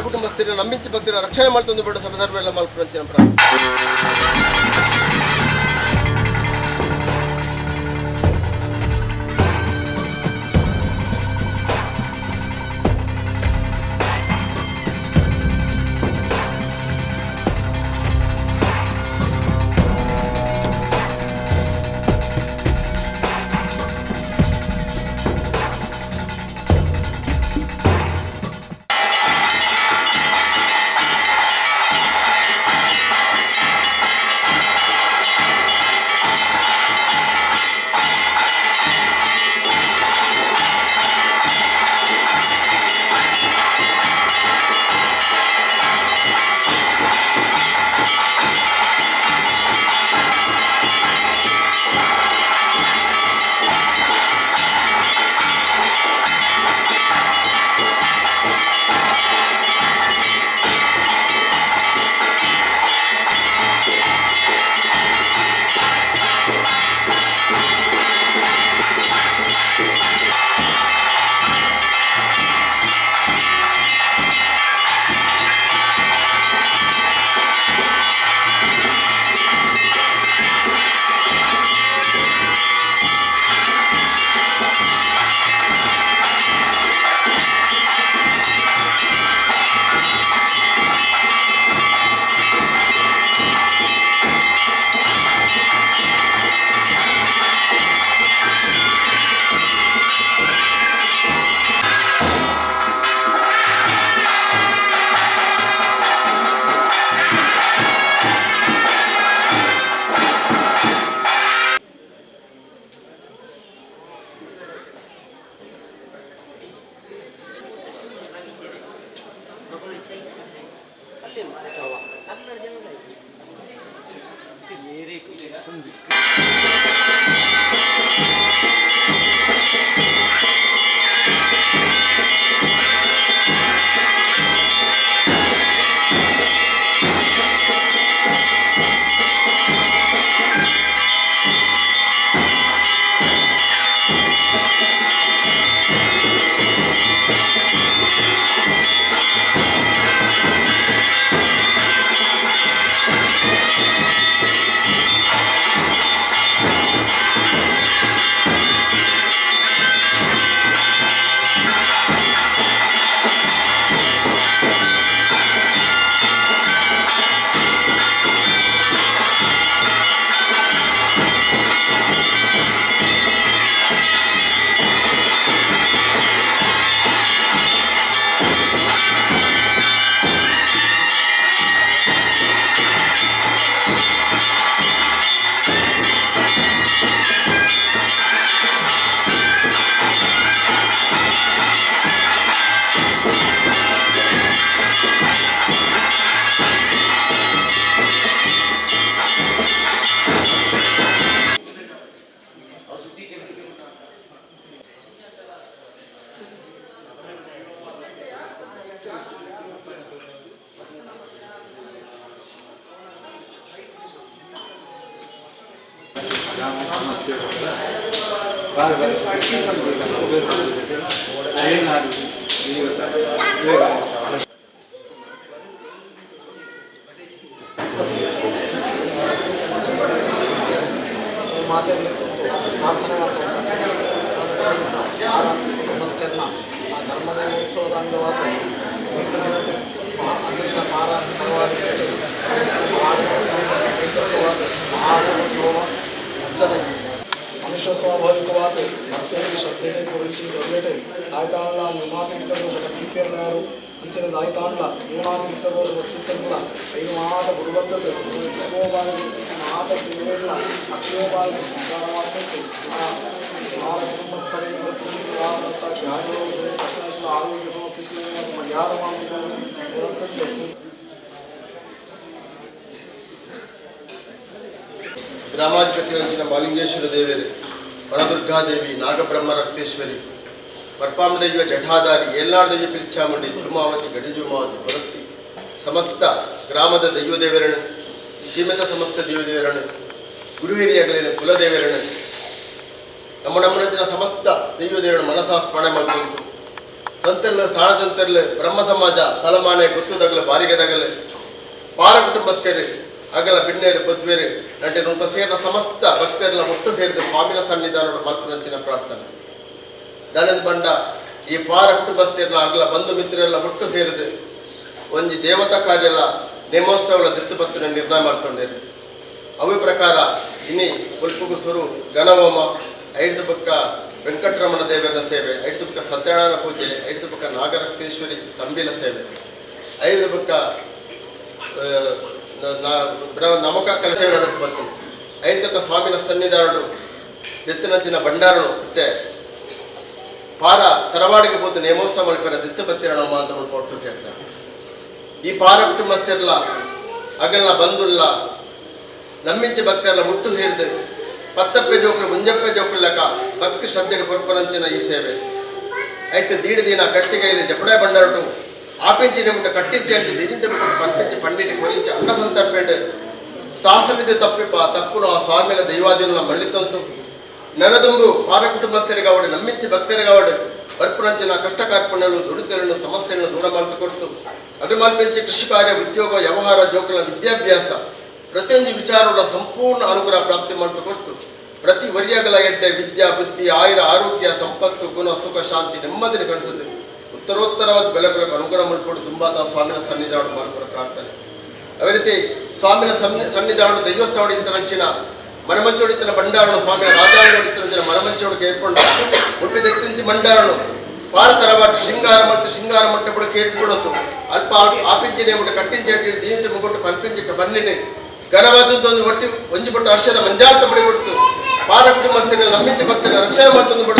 ಆರ ಕುಟುಂಬಸ್ಥರ ನಂಬಿಂಚಿ ಭಕ್ತರ ರಕ್ಷಣೆ ಮಾಡ್ತೊಂದು ಬಡ ಸಭೆಲ್ಲ ಮಲ್ಪುರಂಚಿನ ಪ್ರಾರ್ಥನೆ. ಮಾತೆರ್ಲಿತ್ತು ಪ್ರಾರ್ಥನೆ ಮಾಡ್ತಾರೆ ಕುಟುಂಬಸ್ಥರನ್ನ ಆ ಧರ್ಮದ ಉತ್ಸವದ ಅಂಗವಾದ ನಿತ್ಯ ಅಂದಿನ ಪಾರ ಪರವಾಗಿ ಮಹಾಗಣಪತಿ ಹೋಮ ಅರ್ಚನೆ ಮನುಷ್ಯ ಸ್ವಾಭಾವಿಕವಾದ ಭಕ್ತಿಯಲ್ಲಿ ಶ್ರದ್ಧೆಗೆ ಕುರಿಚಿ ದೊಡ್ಡೇಟೆ ತಾಯ್ತಾಂಡ್ಲ ನ್ಯೂನಾತಿರಿಕ್ತ ದೋಷ ಬತ್ತಿಪ್ಪೆರ್ನಾರು ಅಂಚಿನ ತಾಯ್ತಾಂಡ್ಲ ನ್ಯೂನಾತಿರಿಕ್ತ ದೋಷ ಬತ್ತಿಪ್ಪೆರ್ಲ ಐದು ಮಾತ ಗುರುಬತ್ತತೆ ಸೋಬಾಗಿ ಮಾತ ಸೇವೆಗಳ ಅಕ್ಷೋಬಾಗಿ ಸಂಸಾರ ವಾಸಕ್ಕೆ ಆ ಕುಟುಂಬಸ್ಥರಿಗೆ ಆರೋಗ್ಯ ಸಮಸ್ಯೆ ಪರಿಹಾರ ಮಾಡಿಕೊಂಡು. ಗ್ರಾಮಾಧಿಪತಿ ಅಂಚಿನ ಮಾಲಿಂಗೇಶ್ವರ ದೇವರು, ವನದುರ್ಗಾದೇವಿ, ನಾಗಬ್ರಹ್ಮ ರಕ್ತೇಶ್ವರಿ, ಪರ್ಪಾಮದೈವ ಜಠಾಧಾರಿ, ಏಲ್ನಾಡು ದೈವ ಪಿಲಿಚಾಮುಂಡಿ, ಧರ್ಮಾವತಿ, ಗಡಿಜುಮಾವತಿ, ಭರತಿ ಸಮಸ್ತ ಗ್ರಾಮದ ದೈವದೇವರನ್ನು, ಸೀಮಿತ ಸಮಸ್ತ ದೈವದೇವರನ್ನು, ಗುರು ಹಿರಿಯಗಳೇನು ಕುಲದೇವರನ್ನು, ನಮ್ಮ ನಮ್ಮನಂಚಿನ ಸಮಸ್ತ ದೈವದೇವರ ಮನಸ ಸ್ಮರಣೆ ಮಾಡಿಕೊಂಡು ತಂತೆರ್ಲು ಸಾಣದಂತೆರ್ಲು ಬ್ರಹ್ಮ ಸಮಾಜ ಸಲಮಾನೆ ಗುತ್ತುದಗಲು ಬಾರಿಗೆದಗಲು ಪಾರ ಕುಟುಂಬಸ್ಥರು ಅಗಲ ಬಿನ್ನೇರು ಬದ್ವೇರು ನಂಟೆ ನುಲ್ಪ ಸೇರಿದ ಸಮಸ್ತ ಭಕ್ತರೆಲ್ಲ ಒಟ್ಟು ಸೇರಿದ ಸ್ವಾಮಿನ ಸನ್ನಿಧಾನದ ಮಲ್ಪನಂಚಿನ ಪ್ರಾರ್ಥನೆ. ದಾನಂದ ಬಂಡ ಈ ಪಾರ ಕುಟುಂಬಸ್ಥರನ್ನ ಅಗಲ ಬಂಧು ಮಿತ್ರರೆಲ್ಲ ಒಟ್ಟು ಸೇರಿದು ಒಂಜಿ ದೇವತಾ ಕಾರ್ಯಲ ನೇಮೋತ್ಸವಗಳ ದಿತ್ತುಪತ್ತಿನ ನಿರ್ಣಯ ಮಾಡ್ಕೊಂಡಿರು. ಅವಿ ಪ್ರಕಾರ ಇನಿ ಉಲ್ಪುಗು ಸುರು ಗಣಹೋಮ, ಐದು ಪಕ್ಕ ವೆಂಕಟರಮಣ ದೇವರ ಸೇವೆ, ಐದು ಪಕ್ಕ ಸತ್ಯನಾರಾಯಣ ಪೂಜೆ, ಐದು ಪಕ್ಕ ನಾಗರಕ್ತೇಶ್ವರಿ ತಂಬಿಲ ಸೇವೆ, ಐದು ಪಕ್ಕ ನಮಕ ಕಲ ಸೇವೆ ನಡೆದು ಬರ್ತದೆ. ಐದು ಪಕ್ಕ ಸ್ವಾಮಿನ ಸನ್ನಿಧಾನಡು ದಿತ್ತನಂಚಿನ ಭಂಡಾರನು ಇತ್ತೆ ಪಾರ ತರವಾಡಿಗೆ ಪೋತು ನೇಮೋತ್ಸವ ಮಲ್ಪೆರ ದಿತ್ತು ಬತ್ತಿರಣ ಅಂತ ಒಟ್ಟು ಸೇರ್ತಾರೆ. ಈ ಪಾರ ಕುಟುಂಬಸ್ಥರೆಲ್ಲ ಅಗಲ್ನ ಬಂಧುಲ್ಲ ನಮ್ಮಿಂಚೆ ಭಕ್ತರೆಲ್ಲ ಒಟ್ಟು ಸೇರಿದು ಪತ್ತಪ್ಪೆ ಜೋಕುಲು ಮುಂಜಪ್ಪೆ ಜೋಕುಲಕ ಭಕ್ತಿ ಶ್ರದ್ಧೆಗೆ ಕೊರ್ಪರಂಚಿನ ಈ ಸೇವೆ. ಐಟ್ ದೀಡು ದಿನ ಕಟ್ಟಿಗೈಲಿ ಜಪಡೆ ಬಂಡರಟು ಆಪಿಂಚಿನ ಮುಟ್ಟ ಕಟ್ಟಿಂಚೆ ಅಂಟಿ ದಿಜಿಂಟೆ ಮುಟ್ಟ ಪನ್ಪಿಂಚಿ ಪನ್ನಿಟಿ ಕೊರಿಂಚಿ ಅನ್ನ ಸಂತರ್ಪೇಟೆ ಶಾಸನದ ತಪ್ಪಿಪ ತಪ್ಪುನು ಆ ಸ್ವಾಮಿನ ದೈವಾಧೀನ ಮಳ್ಳಿತಂತು ನನದುಂಬು ಪಾರ ಕುಟುಂಬಸ್ಥರಿಗಾವಡು ನಮ್ಮಿಂಚಿ ಭಕ್ತರಿಗಾವಡು ಬರ್ಪುರಂಚಿನ ಕಷ್ಟ ಕಾರ್ಪಣ್ಯಗಳು ದುರಿತలను ಸಮಸ್ಯೆಗಳನ್ನು ದೂರ ಮಾಡ್ತು ಕೊಡ್ತು ಅದ್ರ ಮಲ್ಪೆಂಚಿ ಕೃಷಿ ಕಾರ್ಯ ಉದ್ಯೋಗ ವ್ಯವಹಾರ ಜೋಕುಲ ವಿದ್ಯಾಭ್ಯಾಸ ಪ್ರತಿಯೊಂದು ವಿಚಾರಗಳ ಸಂಪೂರ್ಣ ಅನುಗ್ರಹ ಪ್ರಾಪ್ತಿ ಮಾಡ್ತು ಕೊಡ್ತು ಪ್ರತಿ ವರ್ಯಗಳ ಎಡ್ಡೆ ವಿದ್ಯಾ ಬುದ್ಧಿ ಆಯುರ ಆರೋಗ್ಯ ಸಂಪತ್ತು ಗುಣ ಸುಖ ಶಾಂತಿ ನೆಮ್ಮದಿನ ಕಳಿಸುತ್ತೆ ಉತ್ತರೋತ್ತರವಾದ ಬೆಲೆ ಬೆಳಕು ಅನುಗ್ರಹ ಮಾಡಿಕೊಟ್ಟು ತುಂಬಾ ಸ್ವಾಮಿನ ಸನ್ನಿಧಾನ ಮಾಡ್ಕೊಡ ಪ್ರಾರ್ಥನೆ. ಅದೇ ರೀತಿ ಸ್ವಾಮಿನ ಸನ್ನಿಧಾನ ದೈವಸ್ಥಾನ ಇಂತರಂಚಿನ ಮನಮಂಚೋಡಿತನ ಭಂಡಾರನು ಸ್ವಾಮಿಯ ರಾಜಾಂಗೋಡಿತರಂಚಿನ ಮನಮಂಚೋಡು ಕೇಳ್ಕೊಂಡ ಉಡುಪಿ ದಕ್ತಿಂಚಿ ಭಂಡಾರನು ಪಾರ ತರಬಾಟ ಶೃಂಗಾರ ಮತ್ತು ಶೃಂಗಾರ ಮಂಟಪಡು ಕೇಳ್ಕೊಳತ್ತು ಅಲ್ಪ ಆಪಿಂಚಿನ ಮುಟ್ಟ ಕಟ್ಟಿಂಚಿ ದೀನಿಂಚಿ ಮುಗೊಟ್ಟು ಪಲ್ಪಿಂಚಿ ಬನ್ನಿಡೆ ಗಣವಾದದ್ದು ಒಟ್ಟಿ ಒಂಜಿ ಪಟ್ಟು ಹರ್ಷದ ಮಂಜಾತ ಪಡಿ ಕೊಡ್ತು ಪಾರ ಕುಟುಂಬಸ್ಥರ ನಮ್ಮಿಂಚಿ ಭಕ್ತರ ರಕ್ಷಣೆ ಮಾಡ್ತೊಂದು ಬಡ.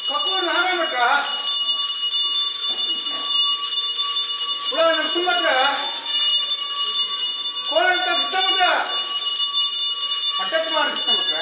ಕಪೂರ್ ನಾರಾಯಣ ಉಳ ನರಸಿಂಹಟ್ರ ಕೋಲಂತ ಕೃಷ್ಣಮಠ ಅಡ್ಡಕುಮಾರ ಕೃಷ್ಣಮಠ.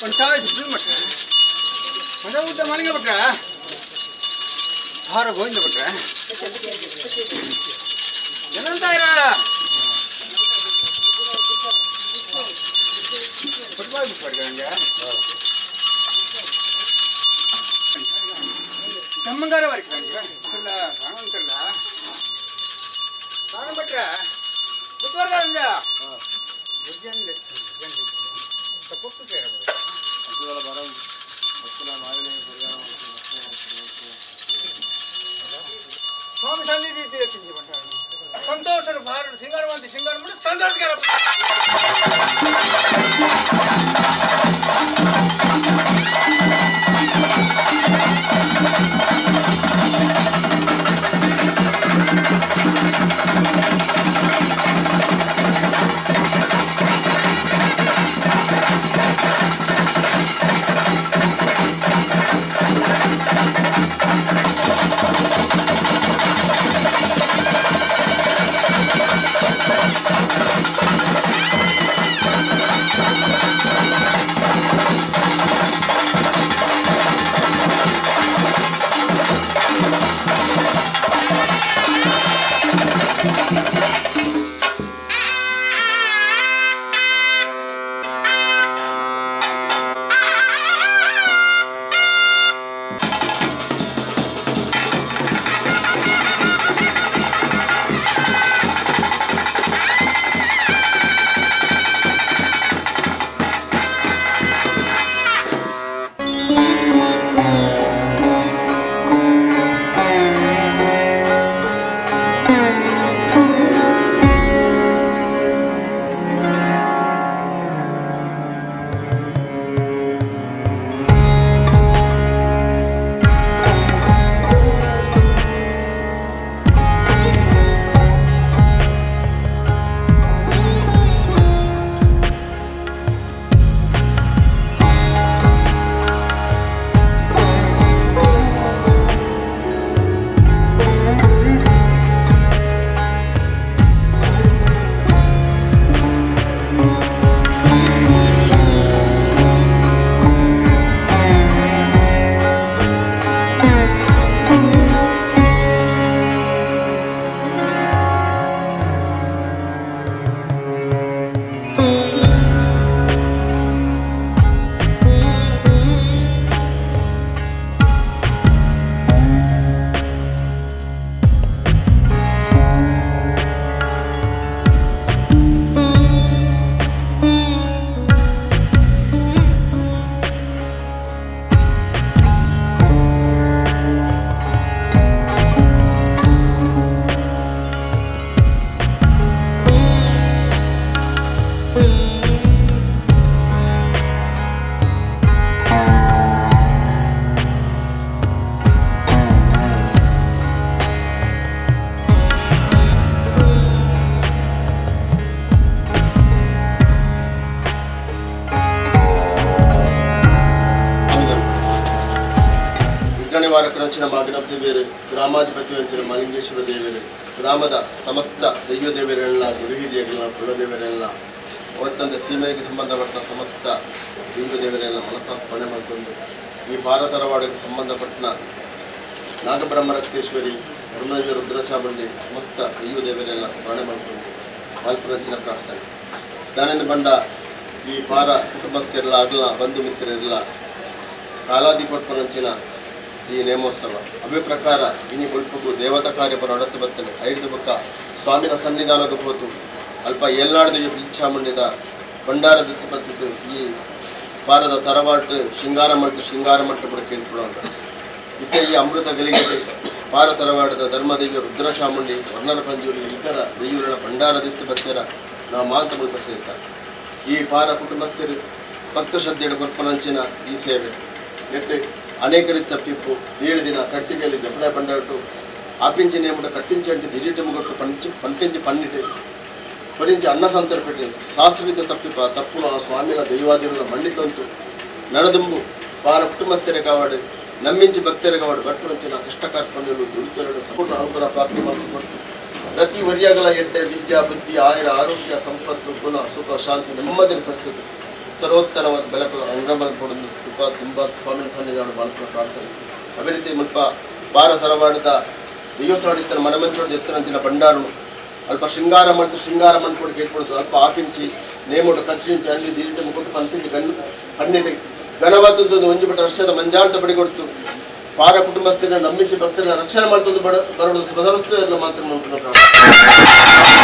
ಪಂಚಾಯತ್ ಭಟ್ರೆ ಮಜಾ ಊಟ ಮಾಳಿಂಗ ಭಟ್ರೆ ಹಾರ ಗೋವಿಂದ ಭಟ್ರೆ ಏನಂತಾರ ಫುಟ್ಬಾಲ್ ಬಿಟ್ಬಾರ್ದು ನಂಗೆ ಚಮ್ಮಂಗಾರ ವರೆಗೆ ಇಲ್ಲ ಕಾಣಂತಿಲ್ಲ ನಾನು ಭಟ್ರೆ ಬುಧವಾರ ಅಂದ ತಪ್ಪು ಸ್ವಾಮಿ ಸನ್ನಿಧಿ ಸಂತೋಷ ಭಾರ ಸಿಂಗಾರ ಮಂದಿ ಸಿಂಗಾರ ಮಾಡಿ ಸಂತೋಷ. ವಿಘ್ನ ನಿವಾರಕರಂಚಿನ ಮಾಗನಬ್ ದೇವಿಯರು, ಗ್ರಾಮಾಧಿಪತಿ ಅಂಚಿನ ಮಲಿಂಗೇಶ್ವರ ದೇವರು, ಗ್ರಾಮದ ಸಮಸ್ತ ದೈವ ದೇವರೆಲ್ಲ, ಗುರು ಹಿರಿಯರೆಲ್ಲ, ಕುಲದೇವರೆಲ್ಲ, ಅವತ್ತಂದ ಸೀಮೆಗೆ ಸಂಬಂಧಪಟ್ಟ ಸಮಸ್ತ ದೈವ ದೇವರೆಲ್ಲ ಮನಸ್ಸ ಸ್ಮರಣೆ ಮಾಡಿಕೊಂಡು ಈ ಭಾರತರವಾಡಕ್ಕೆ ಸಂಬಂಧಪಟ್ಟ ನಾಗಬ್ರಹ್ಮರಕ್ತೇಶ್ವರಿ, ಧರ್ಮದೇವ, ರುದ್ರಚಾಮುಂಡಿ ಸಮಸ್ತ ದೈವ ದೇವರೆಲ್ಲ ಸ್ಮರಣೆ ಮಾಡಿಕೊಂಡು ಮಾಲ್ಪುರಂಚಿನ ಪ್ರಾರ್ಥನೆ. ದಾನಿಂದ ಬಂಡ ಈ ಪಾರ ಕುಟುಂಬಸ್ಥರೆಲ್ಲ, ಆಗಲ ಬಂಧು ಮಿತ್ರರೆಲ್ಲ ಕಾಲಾದಿ ಕೊಟ್ಪನಂಚಿನ ಈ ನೇಮೋತ್ಸವ ಅವೇ ಪ್ರಕಾರ ಇನಿ ಬೊಲ್ಪುಗು ದೇವತಾ ಕಾರ್ಯಪರ ಅಡತು ಬತ್ತನೆ ಐದು ಬೊಕ್ಕ ಸ್ವಾಮಿನ ಸನ್ನಿಧಾನಕ್ಕೆ ಹೋತು ಅಲ್ಪ ಎಲ್ಲಾಡ್ದು ಇಚ್ಛಾಮುಂಡಿದ ಭಂಡಾರದತ್ತು ಬತ್ತದ್ದು ಈ ಪಾರದ ತರವಾಟು ಶೃಂಗಾರ ಮಲ್ತು ಶೃಂಗಾರ ಮಟ್ಟ ಕೂಡ ಕೇಳ್ಕೊಡೋಣ. ಇತ್ತ ಈ ಅಮೃತ ಗಲಿಗೆ ಪಾರ ತರವಾಡದ ಧರ್ಮದೇವಿ ರುದ್ರಚಾಮುಂಡಿ ವರ್ಣರ ಪಂಜೂರಿ ಇತರ ದೈವಗಳ ಭಂಡಾರದಿತ್ತು ಬತ್ತೆರ ನಾವು ಮಾತು ಮುಲ್ಪ ಸೇರ್ತಾರೆ. ಈ ಪಾರ ಕುಟುಂಬಸ್ಥರು ಭಕ್ತ ಶ್ರದ್ಧೆಯ ಕೊರ್ಪನಂಚಿನ ಈ ಸೇವೆ ಎಟ್ಟು ಅನೇಕ ರೀತಿ ತಪ್ಪಿಪ್ಪು 7 ದಿನ ಕಟ್ಟಿಗೆಯಲ್ಲಿ ಜಪಡೆ ಬಂಡಾಟು ಆಪಿಂಚಿ ನೇಮುಟ ಕಟ್ಟಿಂಚಂಟಿ ದಿಜಿಟು ಮುಗಟ್ಟು ಪಂಚಿ ಪಂಪಿಂಚಿ ಪನ್ನಿಟ್ಟು ಪರಿಂಚಿ ಅನ್ನ ಸಂತರ್ಪೆಟ್ಟು ಸಾಸ್ವಿತ ತಪ್ಪಿಪ್ಪ ತಪ್ಪುನ ಆ ಸ್ವಾಮಿನ ದೈವಾದಿಗಳ ಮಂಡಿತಂತು ನಡೆದುಂಬು ಪಾರ ಕುಟುಂಬಸ್ಥರ ಕಾವಾಡು ನಮ್ಮಿಂಚಿ ಭಕ್ತರ ಕಾವಾಡು ಬರ್ಪುರಂಚಿನ ಕಷ್ಟ ಕಾರ್ಪಣ್ಯಲು ದುರಿತರಡು ಸಂಪೂರ್ಣ ಅನುಗ್ರಹ ಪ್ರಾಪ್ತಿ ಮಾಡಿಕೊಟ್ಟು ಪ್ರತಿ ವರ್ಯಗಳ ಎಡ್ಡೆ ವಿದ್ಯಾ ಬುದ್ಧಿ ಆಯುರ ಆರೋಗ್ಯ ಸಂಪತ್ತು ಗುಣ ಸುಖ ಶಾಂತಿ ನೆಮ್ಮದಿ ಪರಿಸ್ಥಿತಿ ಉತ್ತರೋತ್ತರವಾದ ಬೆಲಕಲು ಅಂಗ್ರಮಲ್ ಪೊಡೊಂದು ಕೃಪಾ ತುಂಬ ಸ್ವಾಮಿ ಸನ್ನಿಧಾನ ಮಲ್ಪುನ ಪ್ರಾರ್ಥನೆ. ಅದೇ ರೀತಿ ಮುಲ್ಪ ಬಾರ ತರವಾಡದ ದೈವಸ್ಥಾನ ಮನಮಂಚೋಡು ಎತ್ತರಂಚಿನ ಭಂಡಾರು ಅಲ್ಪ ಶೃಂಗಾರ ಮಂತು ಶೃಂಗಾರ ಮನ್ಪೊಡು ಕೇಳ್ಕೊಡುದು ಅಲ್ಪ ಆಪಿಂಚಿ ನೇಮೋಡು ಕಚ್ಚಿಂಚಿ ಅಲ್ಲಿ ದಿರಿಟ ಮುಕೊಟ್ಟು ಪಂಪಿಂಚಿ ಗಣ್ಣು ಕಣ್ಣಿಡಿ ಗಣವಾತದ್ದು ಒಂಜಿ ಪಟ್ಟ ವರ್ಷದ ಮಂಜಾಳದ ಬಡಿ ಕೊಡ್ತು ಪಾರ ಕುಟುಂಬಸ್ಥರ ನಂಬಿಸಿ ಭಕ್ತರ ರಕ್ಷಣೆ ಮಾಡ್ತದ್ದು ಬರೋದು ಸಮಸ್ತ ಮಾತ್ರ ಮನ್ಪುನ ಪ್ರಾರ್ಥನೆ.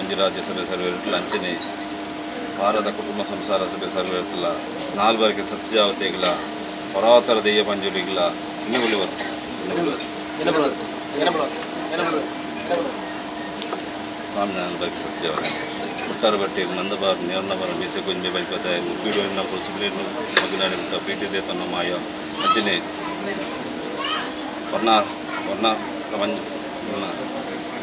ಒಂಜಿ ರಾಜ್ಯಸಭೆ ಸರ್ವೆ ಅಂಚನೆ ಭಾರತ ಕುಟುಂಬ ಸಂಸಾರ ಸಭೆ ಸರ್ವೆ ಇರ್ತಲ್ಲ ನಾಲ್ವರ್ಗೆ ಸತ್ಯಾವತಿಗಳ ಪರಾತರ ದೆಯ್ಯ ಪಂಜುರಿಗಳ ಸ್ವಾಮಿ ನಾಲ್ವರ್ಗೆ ಸತ್ಯಾವತಿ. ಮುಟ್ಟಾರ ಬಟ್ಟೆ ನಂದಬಾರ್ ನೇರ್ನಬಾರ ಮೀಸೆ ಗೊಂಜೆ ಬೈಪತೆ ಉಪ್ಪಿಡು ಸುಬ್ಲೇನು ಮಗನಾಡಿ ಮುಟ್ಟ ಪ್ರೀತಿ ದೇತನ ಮಾಯ ಅಂಚನೆ ವರ್ಣ ವರ್ಣ ಮಂಜ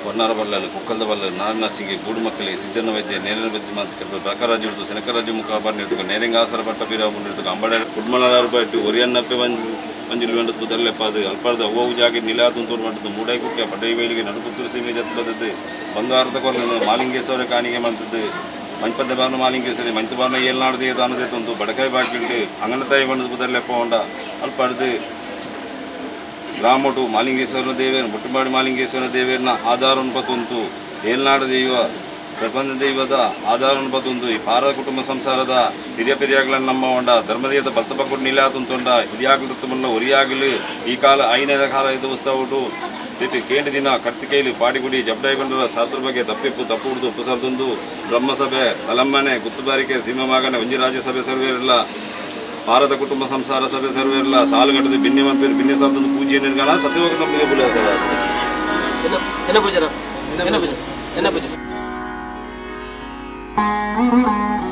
ವರ್ಣಾರ ಬಲ್ಲಲು ಕುಕ್ಕಲ್ದ ಬಲ್ಲಲು ನಾರನರಸಿಂಗೆ ಗೂಡು ಮಕ್ಕಳಿಗೆ ಸಿದ್ದನ ವೈದ್ಯ ನೇರನ ವೈದ್ಯ ಮಾತು ಬಕರಾಜು ಹಿಡಿದು ಸೆನಕರಾಜು ಮುಖ ಬಂದಿರ್ತು ನೇರಿಂಗಾಸರ ಪಟ್ಟ ಬೀರ ಮುಂದಿರ್ತು ಅಂಬಡ ಕುಡ್ಮಲಾರು ಬಟ್ಟು ಒರಿಯನ್ನಪ್ಪೆ ಮಂಜು ಮಂಜುಲು ವೆಂಡತ್ತು ಬುದರ್ಲೆಪ್ಪಾದು ಅಲ್ಪಾರ್ದ ಅವ್ವವು ಜಾಗೆ ನಿಲಾದು ತೋರು ಮಾಡಿದ್ದು ಮೂಡೈ ಕುಕ್ಕೆ ಪಡೈ ವೇಲಿಗೆ ನಡುಪುತ್ತೂರು ಸೀಮೆ ಜತ್ ಬದದ್ದು ಬಂಗಾರದ ಕೊರಲು ಮಾಲಿಂಗೇಶ್ವರ ಕಾಣಿಗೆ ಮಂತದ್ದು ಮಂಪದ ಬಾರ್ನ ಮಾಲಿಂಗೇಶ್ವರಿ ಮಂತು ಬಾರ್ನ ಏಳ್ನಾಡು ದೇದಾನದೇ ತಂತು ಬಡಕಾಯಿ ಬಾಕಿಲ್ಡು ಅಂಗನತಾಯಿ ಬಂದದ್ದು ಬುದರ್ಲೆಪ್ಪ ಉಂಡ ಅಲ್ಪಾರ್ದು ಗ್ರಾಮಟು ಮಾಲಿಂಗೇಶ್ವರನ ದೇವೇನ ಬೊಟ್ಟುಂಬಾಡಿ ಮಾಲಿಂಗೇಶ್ವರನ ದೇವೇರನ ಆಧಾರನ್ ಪತುಂತು ಏಲ್ನಾಡು ದೈವ ಪ್ರಪಂಚ ದೈವದ ಆಧಾರನ್ ಪತುಂತು ಈ ಪಾರ ಕುಟುಂಬ ಸಂಸಾರದ ಹಿರಿಯ ಪೆರಿಯಾಗ್ಲನ್ನ ನಮ್ಮ ಉಂಡ ಧರ್ಮದೇವದ ಬಲ್ತ ಪಕ್ಕುಡು ನಿಲಾತುಂತುಂಡ ಹಿರಿಯಾಗ್ಲು ತತ್ತುಮಲ್ಲ ಒರಿಯಾಗಲು ಈ ಕಾಲ ಐನರ ಕಾಲ ಇದು ಉಸ್ತಾವುಟು ತಿಟ್ಟು ಕೇಂದ್ರ ದಿನ ಕರ್ತಿಕೈಲಿ ಪಾಡಿಗುಡಿ ಜಬ್ಡಾಯಿ ಬಂಡರ ಸಾತ್ರ ಬಗ್ಗೆ ತಪ್ಪಿಪ್ಪು ತಪ್ಪು ಹುಡ್ದು ಉಪಸರ್ದುಂದು ಬ್ರಹ್ಮಸಭೆ ತಲಮ್ಮನೆ ಗುತ್ತುಬಾರಿಕೆ ಸೀಮಮಾಗನೆ ಒಂಜಿ ರಾಜ್ಯಸಭೆ ಸರ್ವೇರಿಲ್ಲ ಭಾರತ ಕುಟುಂಬ ಸಂಸಾರ ಸಭೆ ಸರ್ವೇರ್ಲ ಸಾಲುಗಟ್ಟದ ಬಿನ್ನೆ ಮಂಪೇರು ಬಿನ್ನೆ ಸಾಲದ ಪೂಜೆ ನಿರ್ಗಾಣ ಸತ್ಯವಾಗ ನಮಗೆ ಬುಲ ಎನ್ನ ಪೂಜೆ ಎನ್ನ ಪೂಜೆ ಎನ್ನ ಪೂಜೆ. Thank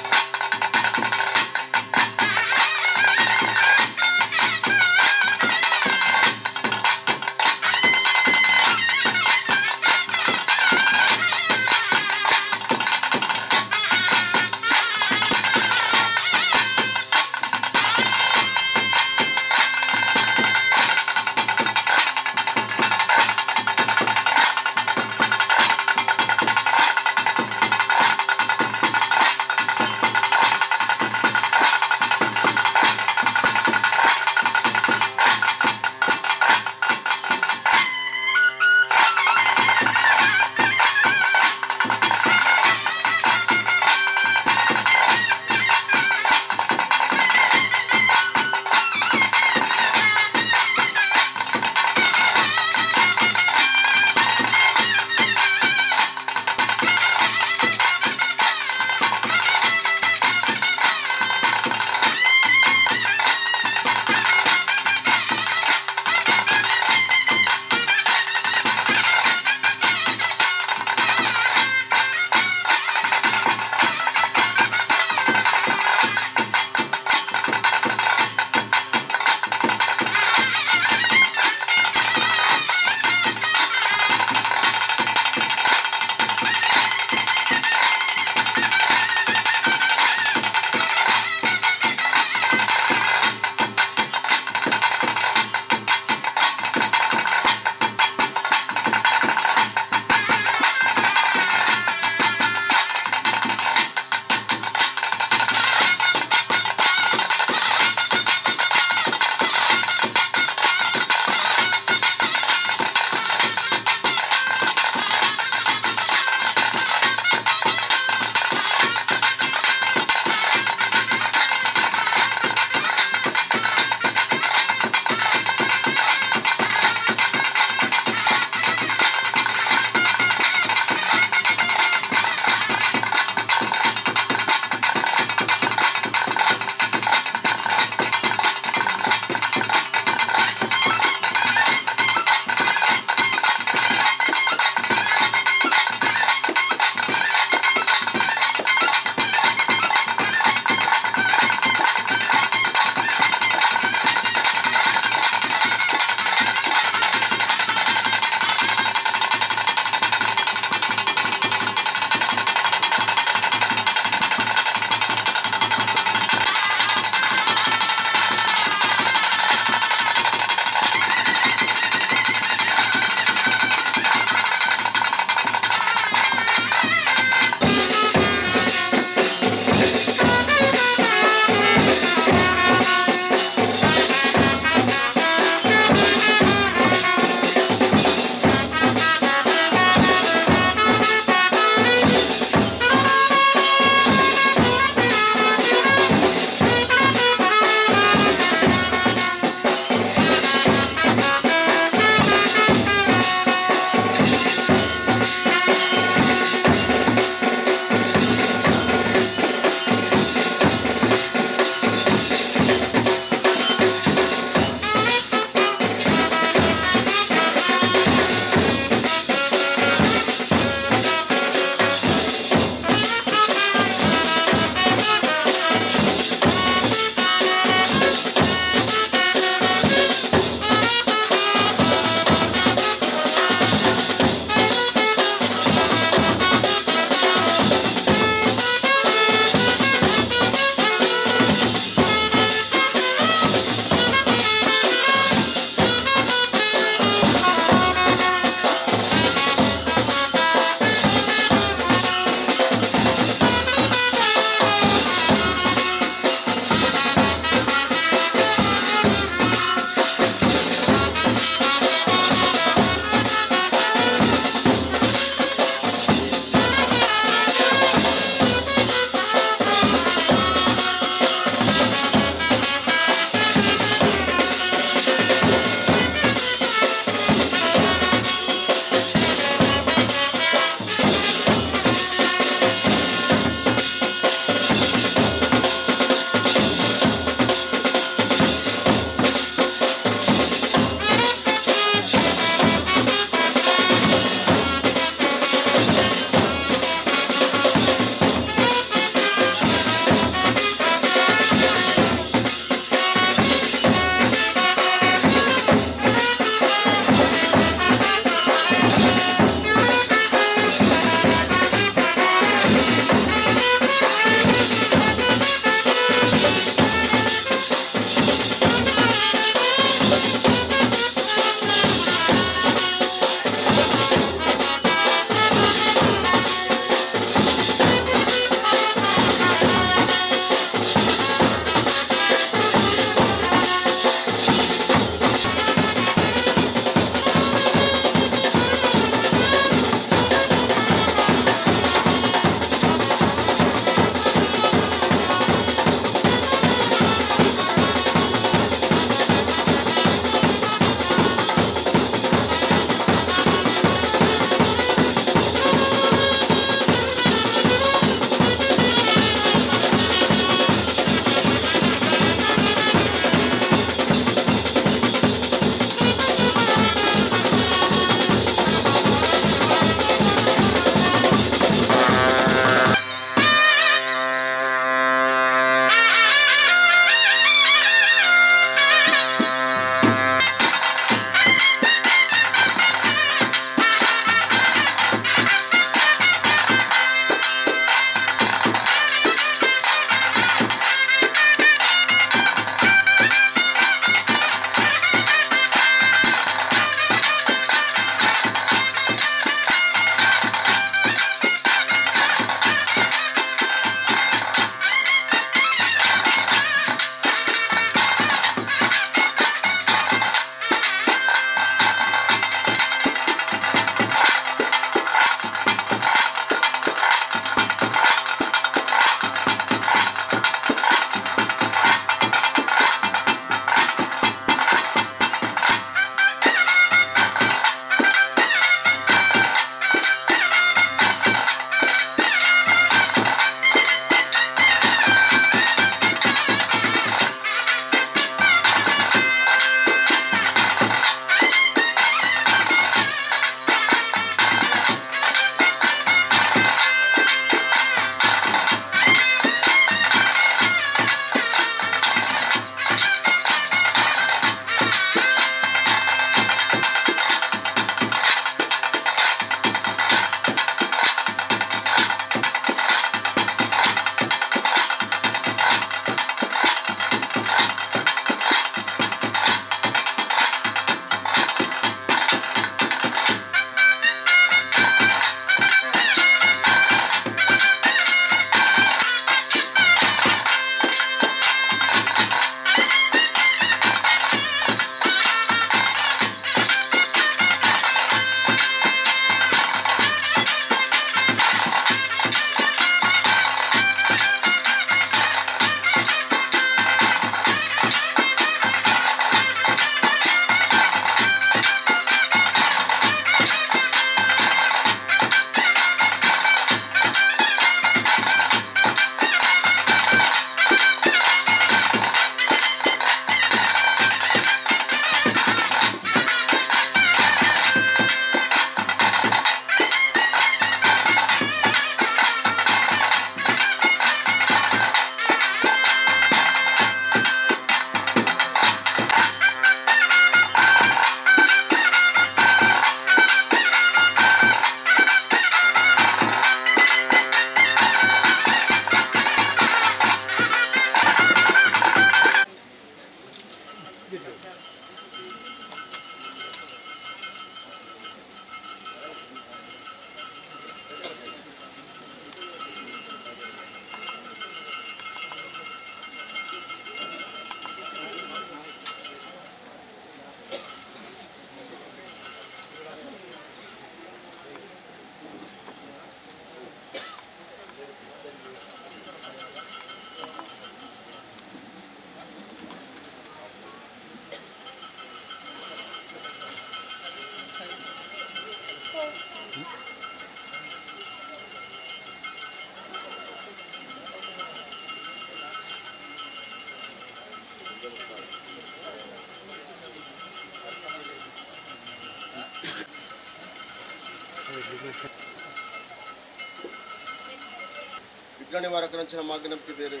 ವಿಘ್ನ ನಿವಾರಕರಂಚಿನ ಮಾಗನಪ್ತಿ ದೇವರು,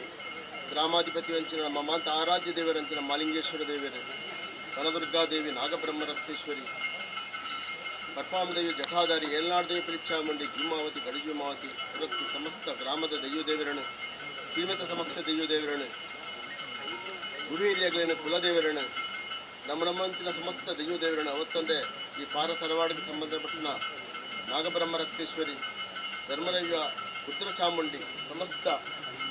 ಗ್ರಾಮಾಧಿಪತಿ ಅಂಚಿನ ನಮ್ಮ ಮಾಂತ ಆರಾಧ್ಯ ದೇವರಂಚಿನ ಮಾಲಿಂಗೇಶ್ವರ ದೇವರು, ವನದುರ್ಗಾದೇವಿ, ನಾಗಬ್ರಹ್ಮರತ್ನೇಶ್ವರಿ, ಪರ್ಪಾಮದೇವಿ, ಜಠಾಧಾರಿ, ಏಲ್ನಾಡು ದೇವಿ, ಪರೀಕ್ಷಾಮಂಡಿ, ಜುಮಾವತಿ, ಗಡಿಜುಮಾವತಿ ಇವತ್ತು ಸಮಸ್ತ ಗ್ರಾಮದ ದೈವದೇವರನ್ನು, ಸೀಮಿತ ಸಮಸ್ತ ದೈವದೇವರನ್ನು, ಗುರು ಹಿರಿಯಗಳೇನು ಕುಲದೇವರನ್ನು, ನಮ್ಮ ನಮ್ಮಂಚಿನ ಸಮಸ್ತ ದೈವದೇವರನ್ನು ಅವತ್ತೊಂದೇ ಈ ಪಾರ ತರವಾಡಿಗೆ ಸಂಬಂಧಪಟ್ಟ ನಾಗಬ್ರಹ್ಮರತ್ನೇಶ್ವರಿ, ಧರ್ಮದೈವ, ರುದ್ರಚಾಮುಂಡಿ ಸಮಸ್ತ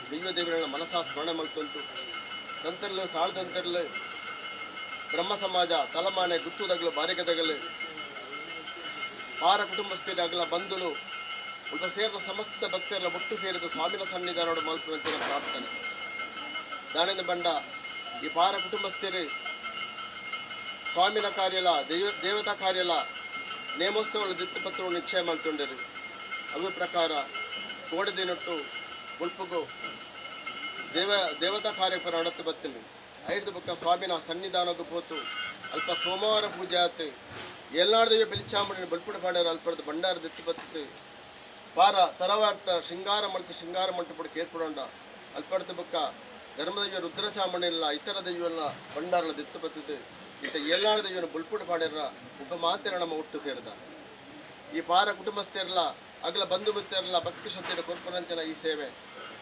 ದೈವದೇವರನ್ನ ಮನಸಾ ಸ್ಮರಣೆ ಮಲ್ತುಂಟು. ತಂತರ್ಲು ಸಾಳ್ದಂತರ್ಲು ಬ್ರಹ್ಮ ಸಮಾಜ ತಲಮಾನೆ ಗುತ್ತುದಗಲು ಬಾರಿಗದಗಲು ಪಾರ ಕುಟುಂಬಸ್ಥರಾಗಲ ಬಂಧುಲು ಉಪ ಸೇರಿದ ಸಮಸ್ತ ಭಕ್ತರೆಲ್ಲ ಒಟ್ಟು ಸೇರಿದ ಸ್ವಾಮಿನ ಸನ್ನಿಧಾನೋಡು ಮಲ್ಪುವಂತಿನ ಪ್ರಾರ್ಥನೆ. ದಾನಿಂದ ಬಂಡ ಈ ಪಾರ ಕುಟುಂಬಸ್ಥರು ಸ್ವಾಮಿನ ಕಾರ್ಯಲ ದೇವತಾ ಕಾರ್ಯಲ ನೇಮೋತ್ಸವಗಳ ದಿತ್ತಪತ್ರವನ್ನು ನಿಶ್ಚಯ ಮಲ್ತುಂಡರು. ಅವು ಪ್ರಕಾರ ಕೋಡದಿನಟ್ಟು ಉಲ್ಪಗು ದೇವತಾ ಕಾರ್ಯಪರ ನಡತು ಬತ್ತಿನಿ. ಐದು ಬೊಕ್ಕ ಸ್ವಾಮಿನ ಸನ್ನಿಧಾನಕ್ಕೆ ಪೋತು ಅಲ್ಪ ಸೋಮವಾರ ಪೂಜೆ ಆತು. ಎಲ್ಲಾರ್ದೆಯೇ ಬೆಲಿಚಾಮುಂಡಿನ ಬಲ್ಪುಡ ಪಾಡ್ಯಾರ ಅಲ್ಪದ ಬಂಡಾರ ದಿತ್ತು ಬತ್ತಿತ್ತು. ಪಾರ ತರವಾರ್ತ ಶೃಂಗಾರ ಮಲ್ತು ಶೃಂಗಾರ ಮಂಟಪಡು ಕೇರ್ಪಡೊಂಡ ಅಲ್ಪರ್ದ ಬೊಕ್ಕ ಧರ್ಮದೈವ ರುದ್ರಚಾಮುಂಡಿಲ್ಲ ಇತರ ದೈವಲ್ಲ ಬಂಡಾರಲ ದಿತ್ತು ಬತ್ತಿತ್ತು. ಇಂಥ ಎಲ್ಲಾರ ದೈವನ ಬುಲ್ಪುಡ ಪಾಡ್ಯಾರ ಒಬ್ಬ ಮಾತೆರ ನಮ್ಮ ಒಟ್ಟು ಸೇರಿದ ಈ ಪಾರ ಕುಟುಂಬಸ್ಥೆರಲ್ಲ ಅಗಲ ಬಂಧು ಮಿತ್ರರಲ್ಲ ಭಕ್ತಿ ಶ್ರದ್ಧೆಯ ಕೊರ್ಪರಂಚನ ಈ ಸೇವೆ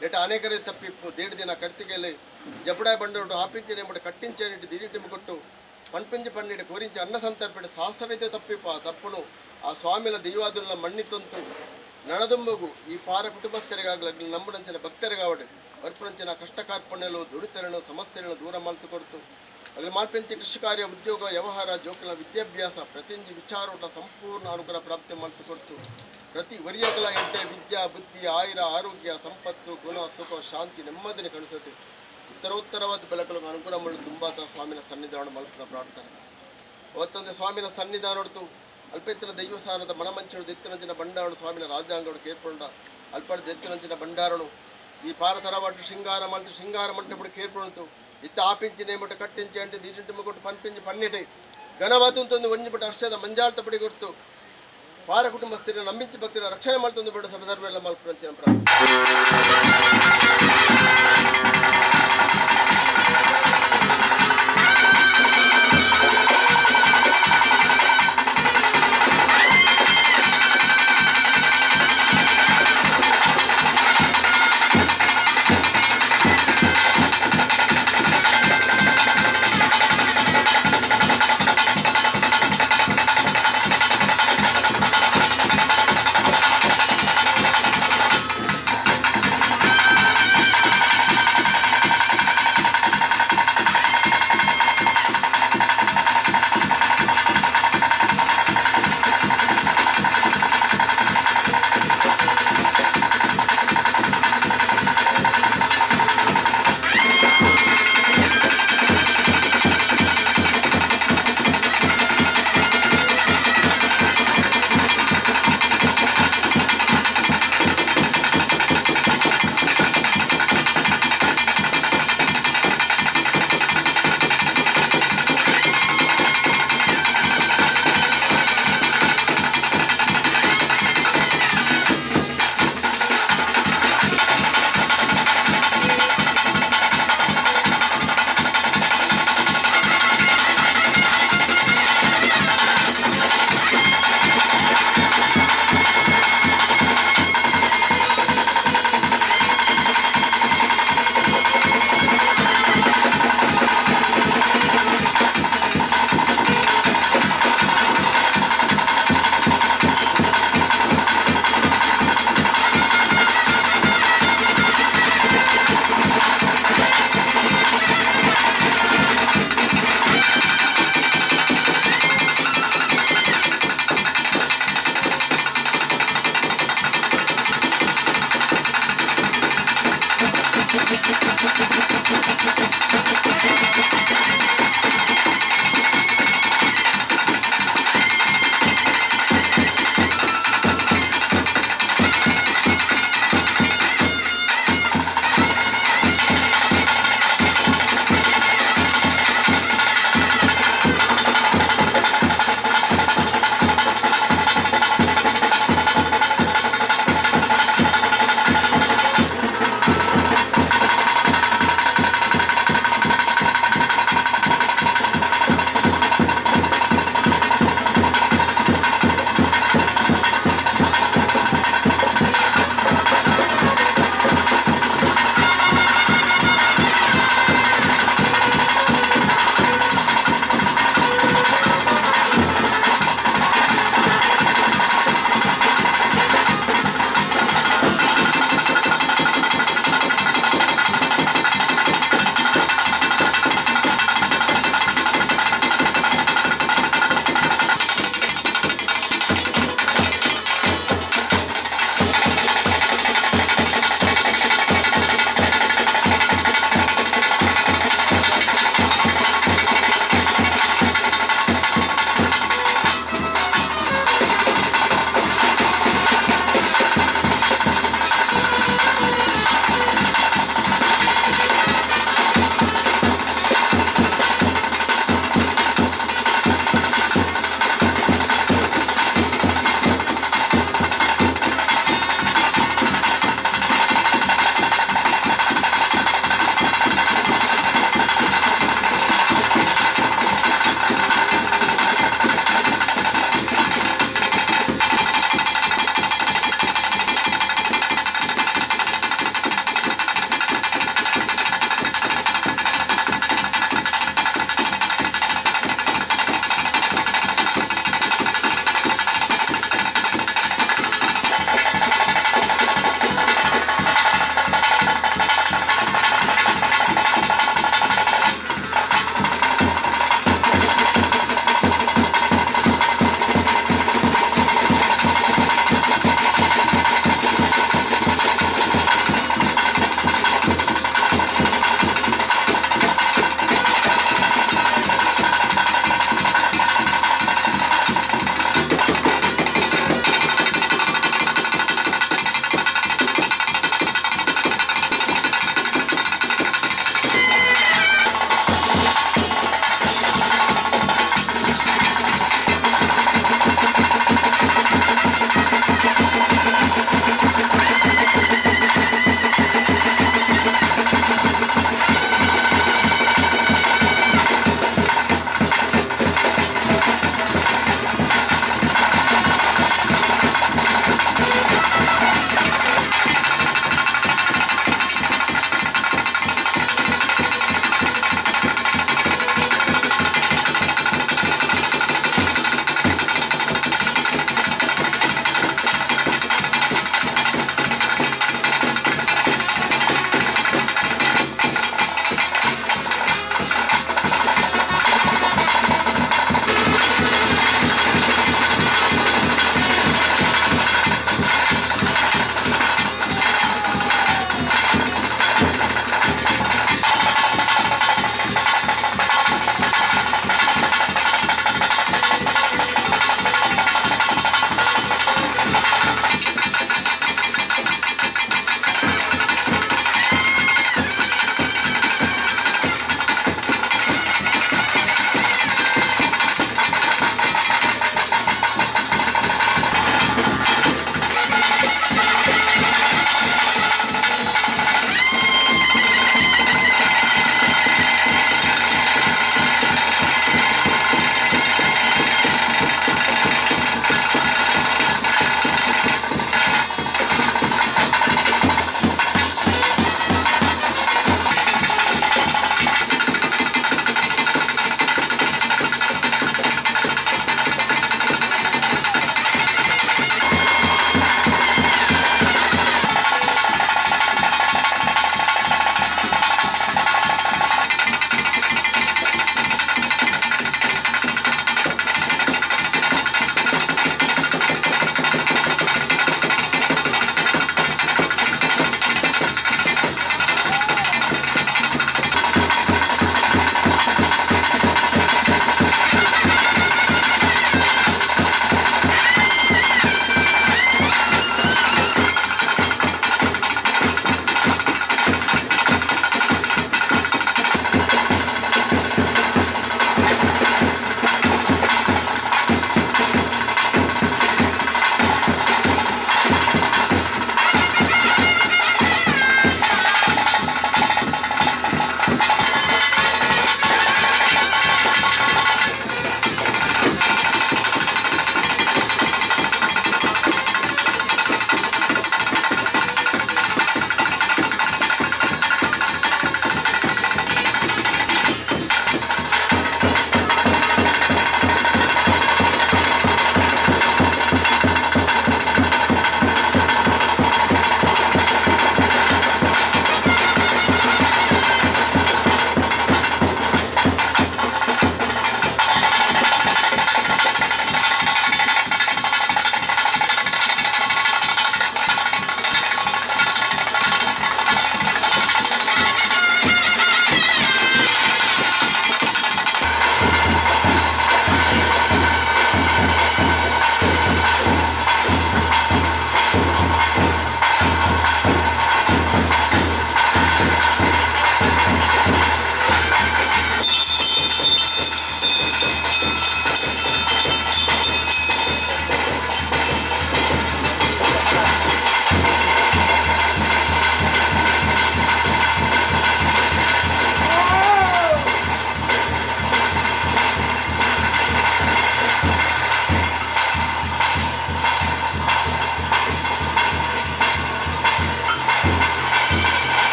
ನೆಟ ಅನೇಕರೇ ತಪ್ಪಿಪ್ಪು. They ದಿನ ಕರ್ತಿಗೆಯಲ್ಲಿ ಜಬಡಾಯ್ ಬಂಡೋಡು ಆಪಿಂಚನೆ ಮುಟ್ಟು ಕಟ್ಟಿಂಚೆ ದಿನಿಟಿಂಬ ಕೊಟ್ಟು ಪನ್ಪಿಂಚಿ ಪನ್ನಿಟ್ಟು ಕೋರಿಂಚಿ ಅನ್ನ ಸಂತರ್ಪಿಟ್ಟು ಶಾಸ್ತ್ರೈತೆ ತಪ್ಪಿಪ್ಪ. ಆ ತಪ್ಪುನು ಆ ಸ್ವಾಮಿಲ ದೈವಾದುಲ್ಲ ಮಣ್ಣಿತಂತು ನಣದುಂಬಗು ಈ ಪಾರ ಕುಟುಂಬಸ್ಥರಿಗಾಗಲಿ ನಂಬುಡಂಚಿನ ಭಕ್ತರಿಗಾವಡು ವರ್ಪುರಂಚಿನ ಕಷ್ಟ ಕಾರ್ಪಣ್ಯಲು ದುಡಿತರನ್ನು ಸಮಸ್ಯೆಗಳನ್ನು ದೂರ ಮಲ್ತು ಕೊಡ್ತು. ಅಲ್ಲಿ ಮಾಲ್ಪೆಂಚಿ ಕೃಷಿ ಕಾರ್ಯ ಉದ್ಯೋಗ ವ್ಯವಹಾರ ಜೋಕಲ ವಿದ್ಯಾಭ್ಯಾಸ ಪ್ರತಿಂಜಿ ವಿಚಾರೋಟ ಸಂಪೂರ್ಣ ಅನುಗ್ರಹ ಪ್ರಾಪ್ತಿ ಮಲ್ತು ಕೊಡ್ತು. ಪ್ರತಿ ವರಿಯಗಳ ಎಡ್ಡೆ ವಿದ್ಯಾ ಬುದ್ಧಿ ಆಯುರ ಆರೋಗ್ಯ ಸಂಪತ್ತು ಗುಣ ಸುಖ ಶಾಂತಿ ನೆಮ್ಮದಿನ ಕಣಿಸುತ್ತೆ. ಉತ್ತರೋತ್ತರವಾದ ಬೆಳಕಲು ಅನುಗ್ರಹ ಮಾಡಲು ತುಂಬಾತ ಸ್ವಾಮಿನ ಸನ್ನಿಧಾನ ಮಲ್ಪನ ಪ್ರಾರ್ಥನೆ. ಅವತ್ತೊಂದು ಸ್ವಾಮಿನ ಸನ್ನಿಧಾನ ಹೊಡ್ತು ಅಲ್ಪೆತ್ತಿನ ದೈವಸಾರದ ಮನಮಂಚಡು ದೆತ್ತಿನಂಚಿನ ಬಂಡಾರನು ಸ್ವಾಮಿನ ರಾಜಾಂಗಡು ಕೇರ್ಪೊಂಡ ಅಲ್ಪಡ ದೆತ್ತಿನಂಚಿನ ಭಂಡಾರನು ಈ ಪಾರತರವಾಟು ಶೃಂಗಾರ ಮಲ್ತು ಶೃಂಗಾರ ಮಂಟಪಡು ಕೇರ್ಪೊಂತು. ಇತ್ತ ಆಪಿಂಚಿ ನೇಮಟ ಕಟ್ಟಿಂಚಿ అంటే దీటింటి కొట్టు పనిపించి పన్నిటి ఘనవాతుంటుంది వంజిపట్టు హర్షద మంజాలత పడి కొడుతూ పార కుటుంబస్థిని నమ్మించి భక్తుల రక్షణ మలుతుంది బట్టు సభధర్మేళ మలుపురంచిన ప్రార్థన.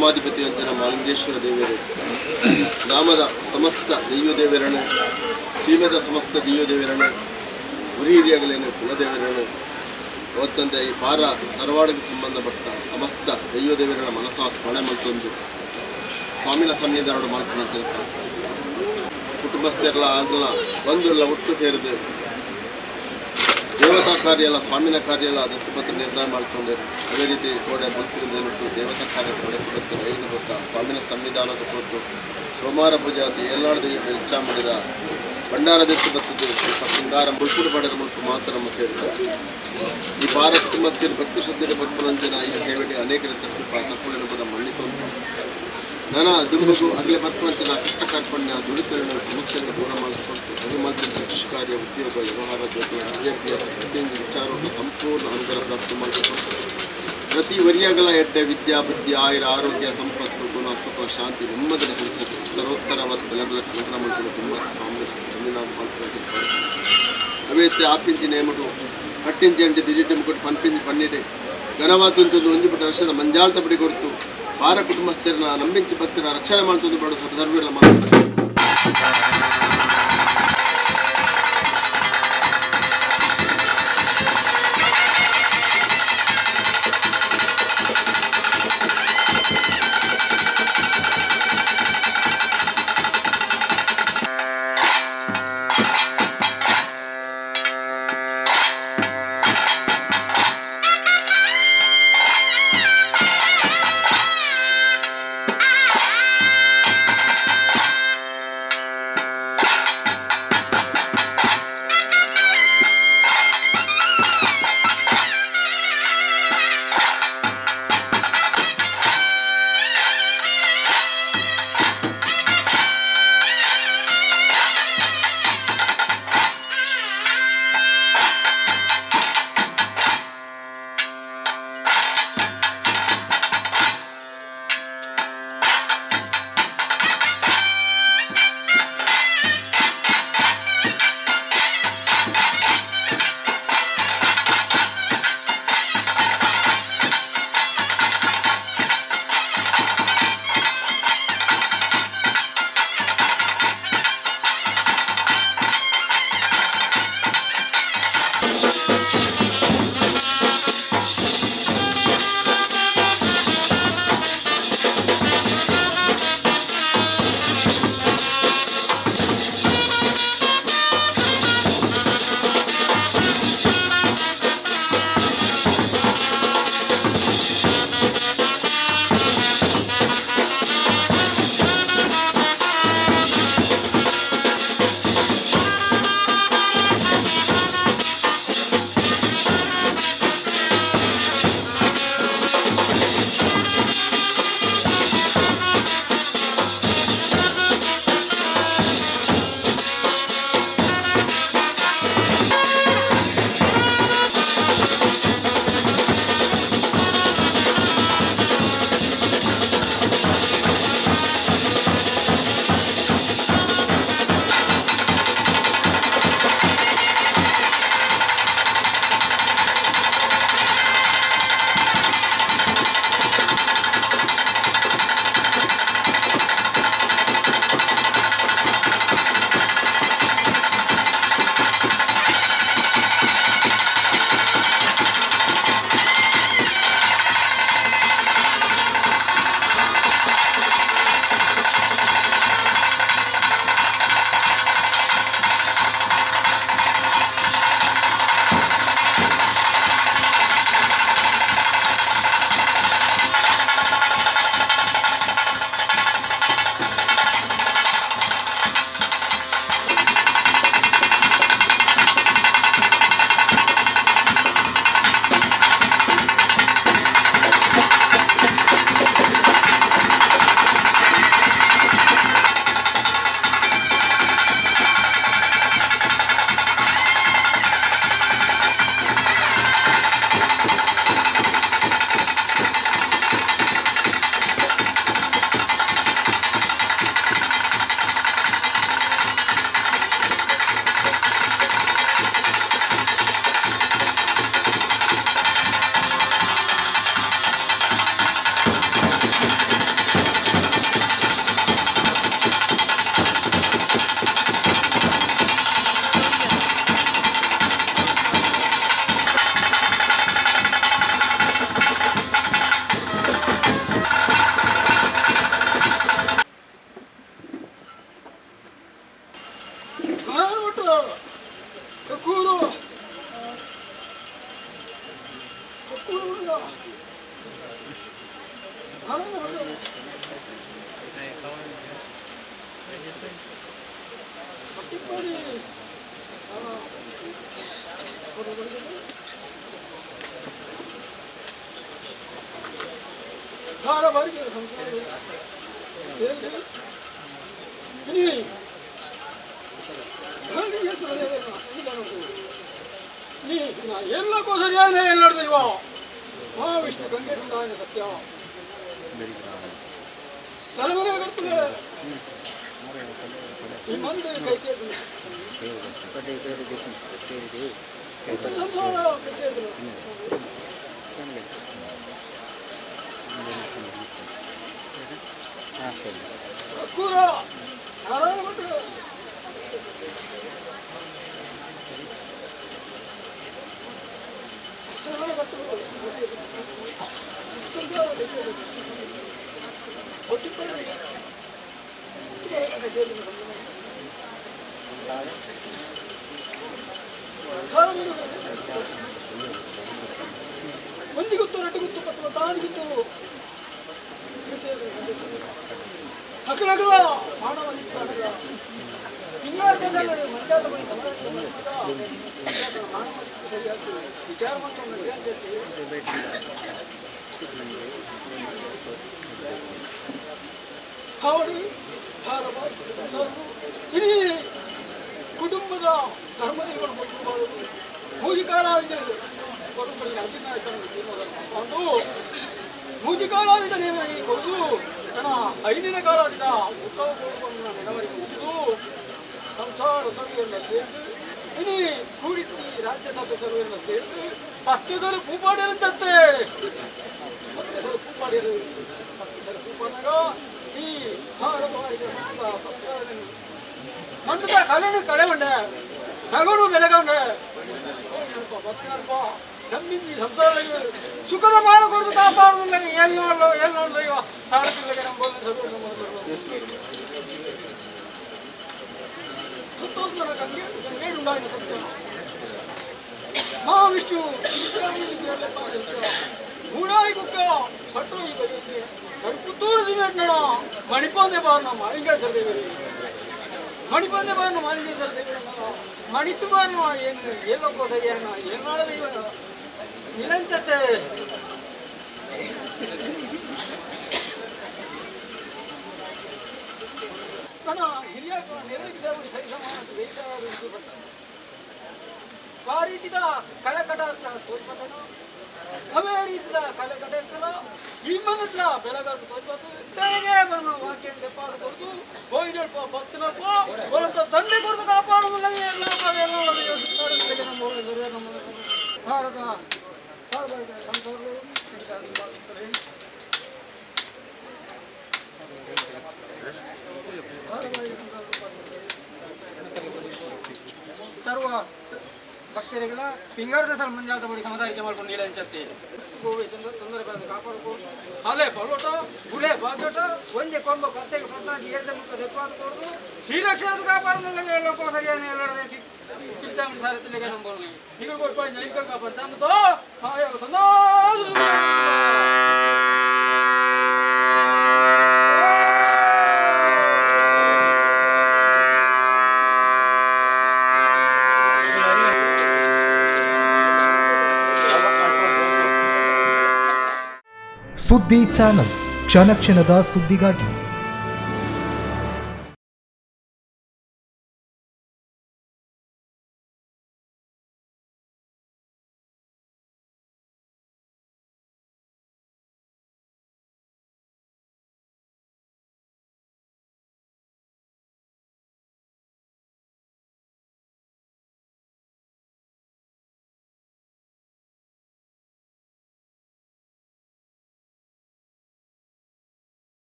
ಗ್ರಾಮಾಧಿಪತಿ ಅಂಚಿನ ಮಾಲಿಂಗೇಶ್ವರ ದೇವರು, ಗ್ರಾಮದ ಸಮಸ್ತ ದೈವ ದೇವರನ್ನು, ಸೀಮೆದ ಸಮಸ್ತ ದೈವ ದೇವರನ್ನು, ಗುರಿ ಹಿರಿಯಾಗಲೇನು ಕುಲದೇವರನ್ನು, ಅವತ್ತಂತೆ ಈ ಪಾರ ತರವಾಡಿಗೆ ಸಂಬಂಧಪಟ್ಟ ಸಮಸ್ತ ದೈವ ದೇವರ ಮನಸ್ಸ ಸ್ಮರಣೆ ಮಲ್ತೊಂದು ಸ್ವಾಮಿನ ಸನ್ನಿಧಾನಡು ಮಾತ್ರ ಕುಟುಂಬಸ್ಥರೆಲ್ಲ ಆಗಲ ಬಂಧುರೆಲ್ಲ ಒಟ್ಟು ಸೇರಿದು ದೇವತಾ ಕಾರ್ಯ ಎಲ್ಲ ಸ್ವಾಮಿನ ಕಾರ್ಯ ಎಲ್ಲ ದತ್ತುಪತ್ರ ನಿರ್ಣಯ ಮಾಡ್ಕೊಂಡರು. ಅದೇ ರೀತಿ ಕೋಡೆ ಬುಲ್ಪಿನ ದೇವತಾ ಕಾರ್ಯ ನಡೆದು ಐದು ಗೊತ್ತ ಸ್ವಾಮಿನ ಸನ್ನಿಧಾನಕ್ಕೆ ಕೊಟ್ಟು ಸೋಮವಾರ ಪೂಜೆ ಆದ ಏಳ್ನಾಡು ದೈವ ಇಚ್ಛಾ ಮಾಡಿದ ಭಂಡಾರ ದತ್ತು ಬರ್ತದೆ. ಸ್ವಲ್ಪ ಸಿಂಗಾರ ಮುಲ್ಪುಡು ಪಡೆದ ಮುಲ್ಪು ಮಾತ್ರ ನಮ್ಮ ಸೇರಿದ್ದಾರೆ. ಈ ಭಾರತ ಕುಟುಂಬಸ್ಥರು ಭಕ್ತಿ ಶ್ರದ್ಧೆ ಬರ್ಪುರಂಜನ ಈ ಸೇವೆಗೆ ಅನೇಕ ತಪ್ಪು ತಪ್ಪುಗಳನ್ನು ಮಳ್ಳಿತೊಂದು ನಾನಾ ದುಂಬಗು ಅಗಲೆ ಬರ್ಪುರಂಚನ ಕಷ್ಟ ಕಾರ್ಪಣ್ಯ ದುಡಿತರಣ ಸಮಸ್ಯೆಯನ್ನು ದೂರ ಮಾಡಿಕೊಂಡು ಅಭಿಮಾನ ಕೃಷಿ ಕಾರ್ಯ ಉದ್ಯೋಗ ವ್ಯವಹಾರ ಜೊತೆ ವಿದ್ಯಾಭ್ಯಾಸ ಪ್ರತಿಯೊಂದು ವಿಚಾರವನ್ನು ಸಂಪೂರ್ಣ ಅನುಗ್ರಹ ಪ್ರಾಪ್ತಿ ಮಾಡಿಕೊಂಡು ಪ್ರತಿ ವರಿಯಗಳ ಎಡ್ಡೆ ವಿದ್ಯಾ ಬುದ್ಧಿ ಆಯುರ ಆರೋಗ್ಯ ಸಂಪತ್ತು ಗುಣ ಸುಖ ಶಾಂತಿ ನೆಮ್ಮದಿನ ಕೆಲಸ ಉತ್ತರೋತ್ತರವಾದ ಬೆಲಗಳ ಅನುಗ್ರಹ ಮಾಡಿಕೊಂಡು ತುಂಬ ಸ್ವಾಮಿ ಸನ್ನಿಧಾನ ಮಾಡ್ಕೊಂಡು ಅವೇತೆ ಆಪಿಂಚಿ ನೇಮಟು ಕಟ್ಟಿಂಚಿ ಅಂಟಿ ದಿಜಿಟೆ ಮುಕ್ಕಟ್ಟು ಪನ್ಪಿಂಚಿ ಪನ್ನಿಟೆ ಘನವಾತುಂತುಂದು ಒಂಜಿ ಪುಟ್ಟ ವರ್ಷದ ಮಂಜಾಳ್ತ ಪಡಿ ಕೊಡ್ತು ಪಾರ ಕುಟುಂಬಸ್ಥರನ್ನ ನಂಬಿಂಚಿ ಭಕ್ತರ ರಕ್ಷಣೆ ಮಾಡ್ತಂದು ಬಡ ಸರ್ವೆಲ್ಲ ಮಾಡ್ತಾರೆ. ಮಹಾವಿಷ್ಣು ಗಂಗೆ ಸತ್ಯ ತಲೆಮರೆ ಕರ್ತದೆ ಈ ಮಂದಿ ಕೈ ಸೇರಿದ್ರು ಸಂಸಾರ ಕೈ ಸೇರಿದ್ರು. ಕೂರ ನಾರಾಯಣ ಭಟ್ರು ಒಂದು ಗೊತ್ತು ಎರಡು ಗೊತ್ತು ಪತ್ತು ತಾನು ಗೊತ್ತು ಅಕಲಗಲ ಮಾನವ ವಿಚಾರ ಹಾಡು ಇಡೀ ಕುಟುಂಬದ ಧರ್ಮದೇವರು ಮೂಜಿಕಾಲಾದಿದ ಕುಟುಂಬದಲ್ಲಿ ಒಂದು ಮೂಜಿಕಾಲಾದಿದ ದೇವರಿಗೆ ಕೊಡುದು ತನ್ನ ಐದಿನ ಕಾಲಾದಿದ ಉತ್ಸವ ನೆರವರಿಗೆ ಸಂಸಾರ ಸಭೆಯನ್ನು ಸೇರಿದು ಇಡೀ ಕೂಡಿಸಿ ರಾಜ್ಯಸಭೆ ಸಭೆಯನ್ನು ಸೇರಿದು ಪಕ್ಕದಲ್ಲಿ ಪೂಪಾಡಿರಂತೆ ಪಕ್ಕದಲ್ಲಿ ಪೂಪಾಡಿರು ಪಕ್ಕದಲ್ಲಿ ಪೂಪಾಡಾಗ ಈ ಸಂಸಾರ ಮಂಡದ ಕಲೆನು ಕಳೆವಂಡೆ ನಗರು ಬೆಳಗಂಡೆ ನಮ್ಮಿಂದ ಸಂಸಾರ ಸುಖದ ಮಾಡ ಕೊರದು ಕಾಪಾಡುದಿಲ್ಲ ಎಲ್ಲಿ ನೋಡಲು ಸಾರತಿಲ್ಲ ನಮ್ಮ ಸಭೆ ಸತ್ಯ ಮಹಾವಿಷ್ಣು ಮೂಡಾಯಿ ಕುಕ್ಕ ಪಟ್ಟು ಈ ಬಗೆಗೆ ಪುತ್ತೂರು ಜಿಲ್ಲೆ ಮಣಿಪಂದೆ ಬಾರಣ ಮಾಲಿಂಗೇಶ್ವರ ದೇವರು ಮಣಿಪಂದೆ ಬಾರಣ ಮಾಲಿಂಗೇಶ್ವರ ದೇವರು ಮಣಿತು ಬಾರಣ ಏನು ಏನೋ ಸರಿಯಾನ ಏನು ಮಾಡದೆ ನಿಲಂಚತೆ ನನ್ನ ಹಿರಿಯ ನೆರಳಿಗೆ ಸರಿ ಸಮಾನ ದೇಶ ಆ ರೀತಿದ ಕಳಕಟ ತೋಜ್ಪತನು ಅವೇ ರೀತಿದ ಕಳಕಟೇಶ್ವರ ಈ ಮನಟ್ಲ ಬೆಳಗಾದ ತೋಜ್ಪತು ತೆಗೆ ಬನ್ನ ವಾಕ್ಯ ದೆಪ್ಪಾದ ಕೊರದು ಗೋಯಿನಲ್ಪ ಭಕ್ತನಲ್ಪ ಒಳಂತ ತಂದೆ ಕೊರದು ಕಾಪಾಡುವುದಿಲ್ಲ ಎಲ್ಲ ಭಾರತ ಸಂಸಾರಗಳು ಸರ್ವ ಭಕ್ತರಿಗೆಲ್ಲ ಪಿಂಗಾರದ ಸರ್ ಮಂಜಾತ ಬಡಿ ಸಮುದಾಯಕ್ಕೆ ಮಾಡ್ಕೊಂಡು ನೀಲ ಅಂಚತ್ತಿ ಗೋವೆ ತೊಂದರೆ ಬರದು ಕಾಪಾಡ್ಕೊ ಅಲೆ ಪರೋಟ ಗುಳೆ ಬಾಜೋಟ ಒಂಜೆ ಕೊಂಬ ಪತ್ತೆಗೆ ಪತ್ತಾಗಿ ಏಳ್ದ ಮುಕ್ಕ ದೆಪ್ಪಾದ ಕೊಡದು ಶ್ರೀರಕ್ಷೆ ಕಾಪಾಡೋದಿಲ್ಲ ಲೋಕ ಸರಿಯಾನ ಎಲ್ಲರದೇ ಪಿಲ್ಚಾಮಿ ಸಾರತಿಲ್ಲಿಗೆ ನಂಬೋಣ ಈಗ ಕೊಟ್ಟ ಜೈಕಲ್ ಕಾಪಾಡ ತಂದು ಆಯೋಗ ಸಂದಾ ಸುದ್ದಿ ಚಾನಲ್ ಕ್ಷಣ ಕ್ಷಣದ ಸುದ್ದಿಗಾಗಿ.